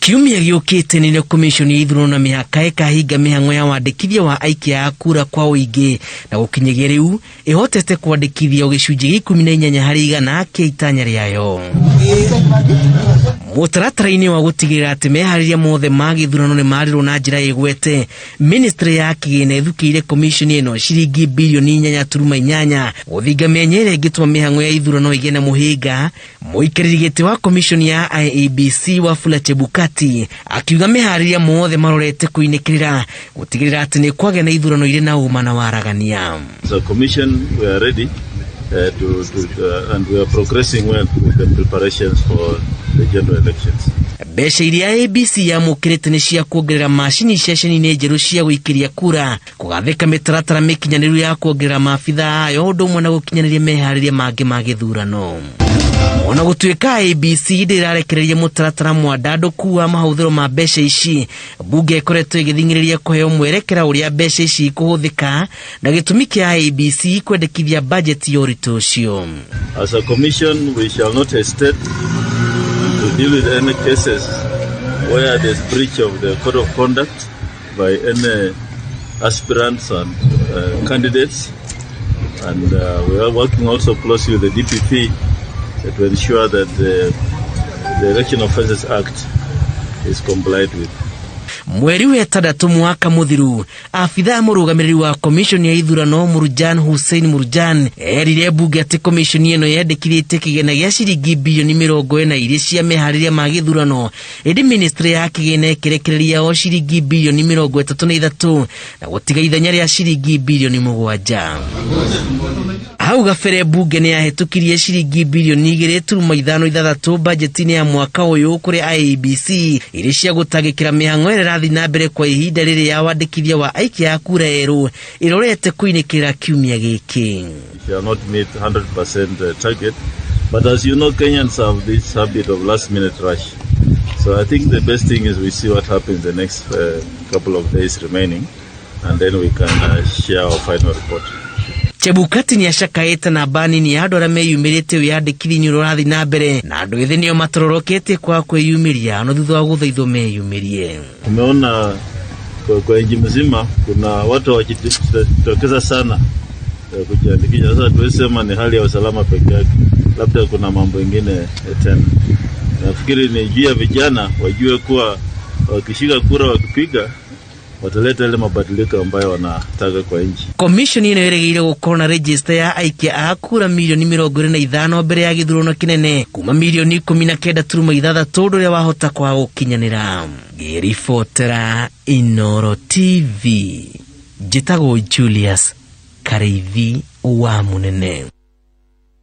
Kiumia gĩũkĩte nĩrĩo komishoni ya ithurano na mĩhaka ĩkahinga mĩhang'o ya wandĩkithia wa aikia a kura kwa ũingĩ na gũkinyagia rĩu ĩhotete kwandĩkithia o gĩcunjĩ gĩa 18 harĩ igana kĩa itanya rĩayo. Mũtaratara-inĩ wa gũtigĩrĩra atĩ meharĩria mothe ma gĩthurano nĩ marĩrwo na njĩra ĩgwete, ministry ya kĩgĩna ĩthukĩire komishoni ĩno ciringi birioni 8.8 gũthinga mĩanya ĩrĩa ĩngĩtũma mĩhang'o ya ithurano ĩgĩe na mũhĩnga. Mũikarĩri gĩtĩ wa komishoni ya IEBC Wafula Chebukati akiuga meharĩria mothe marorete kũinĩkĩrĩra gũtigĩrĩra atĩ nĩ kwagĩa na ithurano irĩ na ũma na waragania. As a commission, we are ready and we are progressing well with the preparations for the general elections. Mbeca iria IEBC yamũkĩrĩte nĩ cia kuongerera macini ceceni-inĩ njerũ cia gũikĩria kura, kũgathĩka mĩtaratara mĩkinyanĩru ya kuongerera maabitha ayo, ũndũ ũmwe na gũkinyanĩria meharĩria mangĩ ma gĩthurano. Ona gũtuĩka IEBC ndĩrarekereria mũtaratara mwandandũku wa mahũthĩro ma mbeca ici, mbunge ĩkoretwo ĩgĩthing'ĩrĩria kũheo mwerekera ũrĩa mbeca ici ikũhũthĩka na gĩtũmi kĩa IEBC kwendekithia bajeti ya ũritũ ũcio. As a commission, we shall not hesitate to deal with any cases where there's breach of the code of conduct by any aspirants and candidates, and we are working also closely with the DPP to ensure that the Election Offences Act is complied with. Mweri wa ĩtandatũ mwaka mũthiru, abithaa mũrũgamĩrĩri wa komishoni ya ithurano Murjan Hussein Murjan erire mbunge atĩ komishoni ĩno yendekithĩtie kĩgĩna gĩa ciringi bilioni 42 cia meharĩria ma gĩthurano, ĩndĩ ministry ya kĩgĩna ĩkĩrekereria o ciringi bilioni 33 na gũtiga ithenya rĩa ciringi bilioni 7. Hau gabere mbunge nĩ yahĩtũkirie ciringi bilioni 2.56 bajeti-inĩ ya mwaka ũyũ kũrĩ IEBC irĩ cia gũtangĩkĩra mĩhang'o ĩrĩa ĩrathiĩ na mbere kwa ihinda rĩrĩ ya wandĩkithia wa aikia a kura erũ ĩrorete kũinĩkĩrĩra kiumia gĩkĩ. Shall not meet 100% target, but as you know, Kenyans have this habit of last minute rush. So I think the best thing is we see what happens the next couple of days remaining, and then we can share our final report. Chebukati nĩ acakaĩte namba nini ya andũ arĩa meyumĩrĩtie wĩyandĩkithia-inĩ ũrĩa ũrathiĩ na mbere, na andũ ethĩ nĩo matororoketie kwaga kwĩyumĩria no thutha wa gũthaithwo meyumĩrie. Tumeona kwa nchi mzima kuna watu hawajitokeza sana kujiandikisha. Sasa tuwezi sema ni hali ya usalama peke yake, labda kuna mambo mengine tena. Nafikiri ni juu ya vijana wajue kuwa wakishika kura, wakipiga, wataleta ile mabadiliko ambayo wanataka kwa nchi. Komishoni ĩno ĩrĩgĩrĩire gũkorwo na register ya aikia a kura milioni 25 mbere ya gĩthurano kĩnene, kuma milioni 19.6, ũndũ ũrĩa wahota kwaga gũkinyanĩra. Ngĩribotera Inoro TV, njĩtagwo Julius Karĩithi wa Mũnene.